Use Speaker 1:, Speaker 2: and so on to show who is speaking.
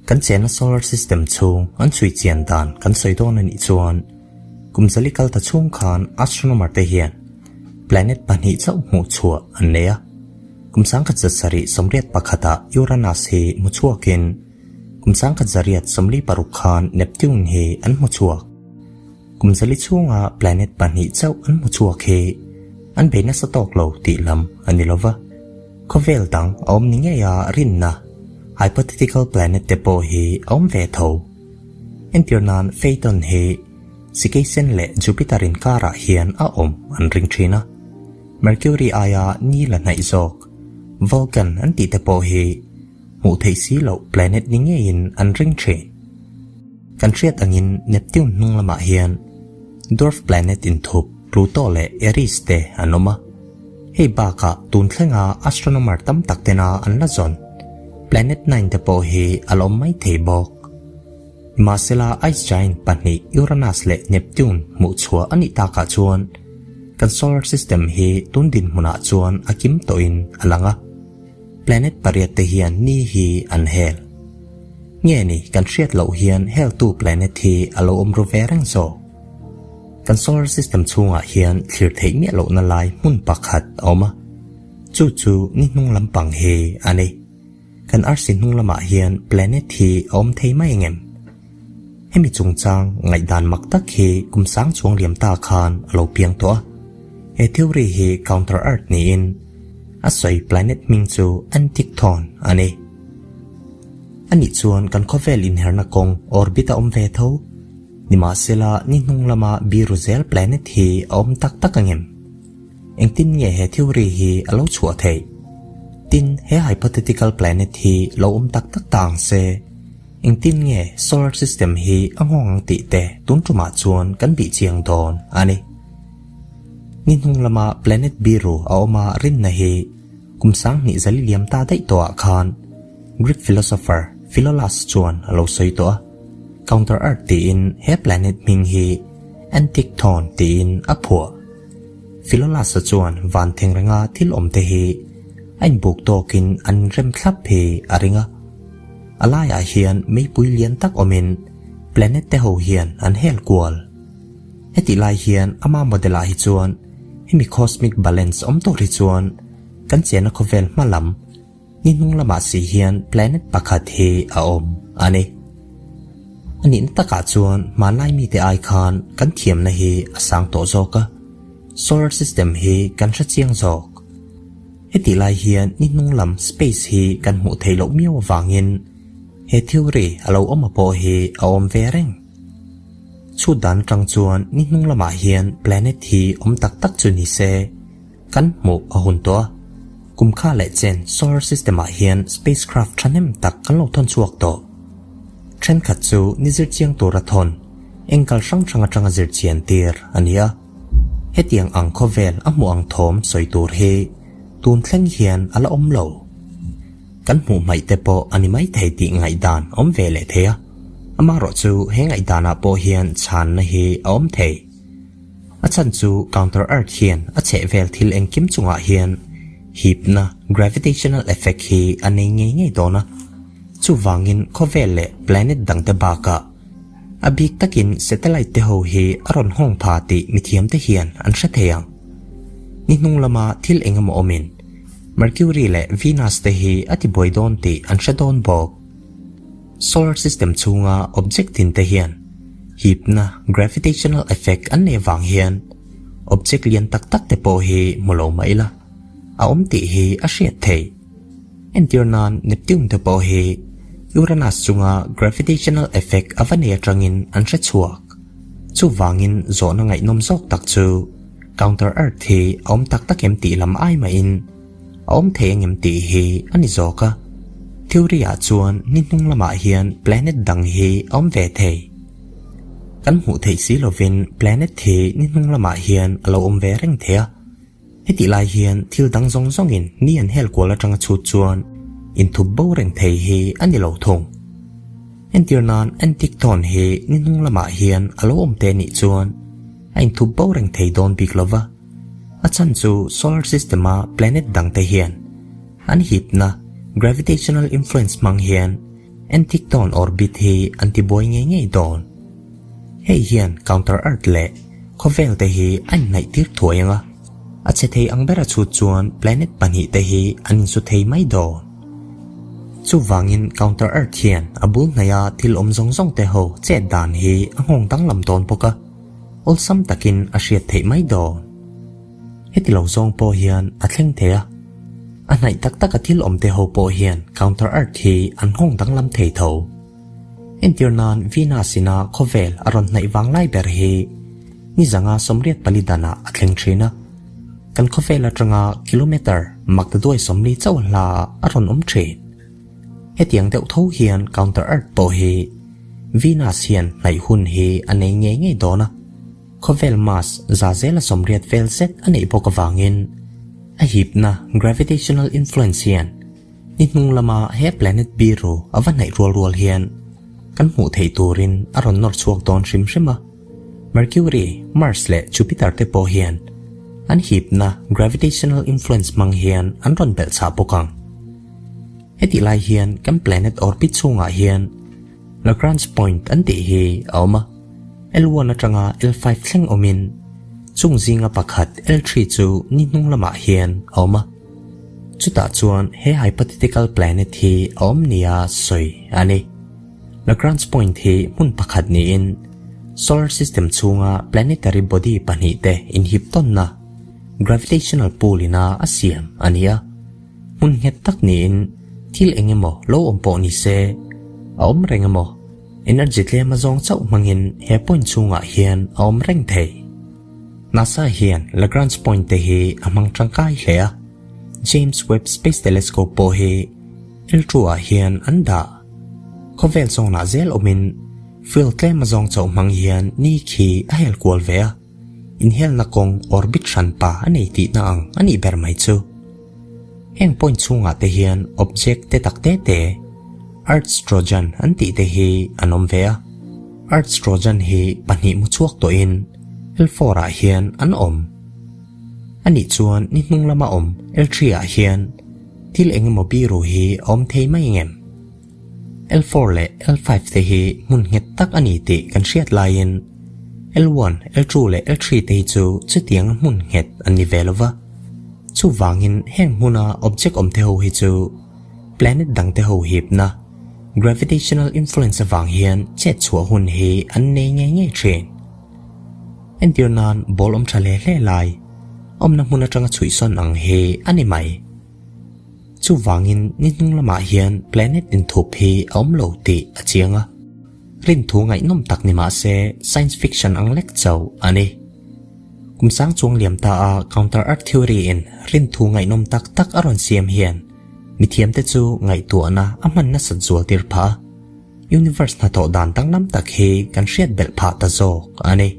Speaker 1: Kan chenna solar system chhung an chhui chian dan kan sawi dawn a nih chuan kum zali kal ta chhung khan astronomer te hian planet pahnih chauh hmuh chhuah an nei a. Kum 1981 ah Uranus hi hmu chhuakin kum 1986 khan Neptune hi an hmu chhuak. Kum zali chhunga planet pahnih chauh an hmu chhuak hi an bei nasa tawk lo tih lam a ni lova. Khawvel dang a awm ni ngei a rinna hypothetical planet te pawh hi a awm ve tho. Entir nan Phaeton hi Sikeisen leh Jupiter inkarah hian a awm an ring thin a. Mercury aia ni la hnaih zawk Vulcan an tih te pawh hi hmuh theih si loh planet ni ngeiin an ring thin. Kan hriat angin Neptune hnung lamah hian dwarf planet inthup Pluto leh Eris te an awm a. Hei bakah tun thlenga astronomer tam tak tena an la zawn Planet Nine te pawh hi a la awm mai thei bawk. Mahsela ice giant pahnih Uranus leh Neptune hmuh chhuah a nih takah chuan kan solar system hi tun dinhmunah chuan a kim tawhin a lang a. Planet pariat te hian ni hi an hel. Nge ni kan hriat loh hian heltu planet hi a lo awm ru ve reng zawk. Kan solar system chhungah hian thlir theih miah lohna lai hmun pakhat a awm a, chu chu ni hnung lampang hi a ni. Kan arsi hnung lamah hian planet hi a awm thei mai engem? Hemi chungchang ngaihdan mak tak hi kum sang chuang liam ta khan a lo piang tawh a. He theory hi counter earth niin a sawi planet hming chu Antichthon a ni. Anih chuan kan khawvel inherna kawng orbit a awm ve tho. Nimahsela ni hnung lama biru zel planet hi a awm tak tak angem? Engtin nge he theory hi a lo chhuah theih? Tin, he hypothetical planet hi lo awm tak tak ta ang se, engtin nge solar system hi a nghawng ang tih te tun tumah chuan kan bih chiang dawn a ni. Ni hnung lama planet biru a awm a rinna hi kum 20 liam ta daih tawhah khan Greek philosopher Philolaus chuan a lo sawi tawh a, Counter Earth tiin he planet hming hi Antichthon tiin a phuah. Philolaus-a chuan van thengrenga thil awmte hi a inbuk tawkin an rem thlap hi a ring a. A laiah hian meipui lian tak awmin planet te ho hian an hel kual. Hetih lai hian ama model-ah hi chuan hemi cosmic balance awm tur hi chuan kan chenna khawvel hma lam ni hnung lamah si hian planet pakhat hi a awm a ni. A nihna takah chuan hmanlai mite ai khan kan thiamna hi a sang tawh zawk a, solar system hi kan hre chiang zawk. Hetih lai hian ni hnung lam space hi kan hmuh theih loh miau avangin he theory a lo awm a pawh hi a awm ve reng. Chhut dan atang chuan ni hnung lamah hian planet hi awm tak tak chu ni se kan hmuh a hun tawh a. Kum kha leh chen solar system ah hian spacecraft thahnem tak kan lo thawn chhuak tawh. Thenkhat chu ni zir chiang tura thawn angle hrang hrang atanga zir chian tir a ni a. Hetiang ang khawvel a hmuh ang thawm sawi tur hi tun thleng hian a la awm lo. Kan hmuh hmaih te pawh a ni maithei tih ngaihdan awm ve leh thei a, amaherawh chu he ngaihdanah pawh hian chhanna hi a awm thei. A chhan chu counter earth hian a chhehvel thil engkim chungah hian hipna, gravitational effect, hi a nei ngei ngei dawn a, chuvangin khawvel leh planet dangte bakah A bik takin satellite te ho hi a rawn nghawng pha tih mithiamte hian an hre thei ang. Ni hnung lama thil eng emaw awmin Mercury leh Venus te hi a tibuai dawn tih an hre dawn bawk. Solar system chhunga object tin te hian hipna, gravitational effect, an nei avang hian object lian tak tak te pawh hi hmu lo mah ila a awm tih hi a hriat theih. Entir nan Neptune te pawh hi Uranus chunga gravitational effect a va nei atangin an hre chhuak. Chuvangin zawhna ngaihnawm zawk tak chu counter earth hi a awm tak tak em tih lam ai mahin a awm thei engem tih hi a ni zawk a. Theory ah chuan ni hnung lamah hian planet dang hi a awm ve thei. Kan hmuh theih si lovin planet hi ni hnung lamah hian a lo awm ve reng thei a. Hetih lai hian thil dang zawng zawngin ni an hel kual atanga chhut chuan inthup bo reng thei hi a ni lo thung. Entir nan Antichthon hi ni hnung lamah hian a lo awm te nih chuan a inthup bo reng thei dawn bik lo va. A chhan chu solar system-a planet dangte hian an hipna, gravitational influence, hmang hian. Entiktawn orbit hi an tibuai ngei ngei dawn. Hei hian counter earth leh khawvel te hi a inhnaih tir thuai ang a, a chhe thei ang bera chhut chuan planet pahnihte hi an insu thei mai dawn. Chuvangin counter earth hian a bul hnaia thil awm zawng zawng te ho chet dan hi a nghawng danglam dawn bawk a, awlsam takin a hriat theih mai dawn. Heti lo zawng pawh hian a thleng thei a, a hnaih tak taka thil awm te ho pawh hian counter earth hi an nghawng danglam thei tho. Entir nan Venus ina khawvel a rawn hnaih vang lai ber hi ni zanga 84 danah a thleng thin a, kan khawvel atanga kilometre maktaduai 40 chauh hla ah a rawn awm thin. Hetiang deuh tho hian counter earth pawh hi Venus hian hnaih hun hi a nei ngei ngei dawn a, khawvel mass za zela 80 vel zet a neih bawk avangin a hipna gravitational influence hian Ni hnung lama he planet biru a va hnaih rual rual hian kan hmuh theih turin a rawn nawr chhuak dawn hrim hrim a. Mercury, Mars leh Jupiter te pawh hian an hipna gravitational influence hmang hian an rawn belh chah bawk ang. Hetih lai hian kan planet orbit chhungah hian Lagrange point an tih hi a awm a, L1 atanga L5 thleng awmin chung zinga pakhat L3 chu ni hnung lamah hian a awm a. Chutah chuan he hypothetical planet hi a awm nia sawi a ni. Lagrange point hi hmun pakhat niin solar system chhunga planetary body pahnihte inhip tawnna gravitational pull ina a siam a ni a. Hmun nghet tak niin thil eng emaw lo awm pawh ni se, a awm reng emaw, energy tlem a zawng chauh hmangin he point chhungah hian a awm reng thei. NASA hian Lagrange point te hi a hmang tangkai hle a, James Webb Space Telescope pawh hi L2 ah hian an dah. Khawvel zawnah zel awmin fuel tlem a zawng chauh hmang hian ni khi a hel kual ve a, inhelna kawng orbit hranpa a nei tihna ang a nih ber mai chu. Heng point chhungah te hian object te tak te te, Earth's Trojan an tih te hi an awm ve a. Earth's Trojan hi pahnih mu chhuak tawhin L4 ah hian an awm. A nih chuan ni hnung lama awm L3 ah hian thil eng emaw biru hi a awm thei mai engem? L4 leh L5 te hi hmun nghet tak a ni tih kan hriat laiin L1, L2 leh L3 te hi chu chutianga hmun nghet an ni ve lova. Chuvangin heng hmuna object awm te ho hi chu planet dang te ho hipna, gravitational influence avang hian chet chhuah hun hi an nei ngei ngei thin. Entir nan ball awm tha hle hle lai, awmna hmun atanga chhuihsawn ang hi a ni mai. Chuvangin ni hnung lamah hian planet inthup hi a awm lo tih a chiang a. Rinthu ngaihnawm tak ni mah se science fiction ang lek chauh a ni. Kum sang chuang liam ta a counter earth theory in rinthu ngaihnawm tak tak a rawn siam hian mithiamte chu ngaihtuahna a hman nasat zual tir phah a. Universe hnathawh dan danglam tak hi kan hriat belh phah ta zawk a ni.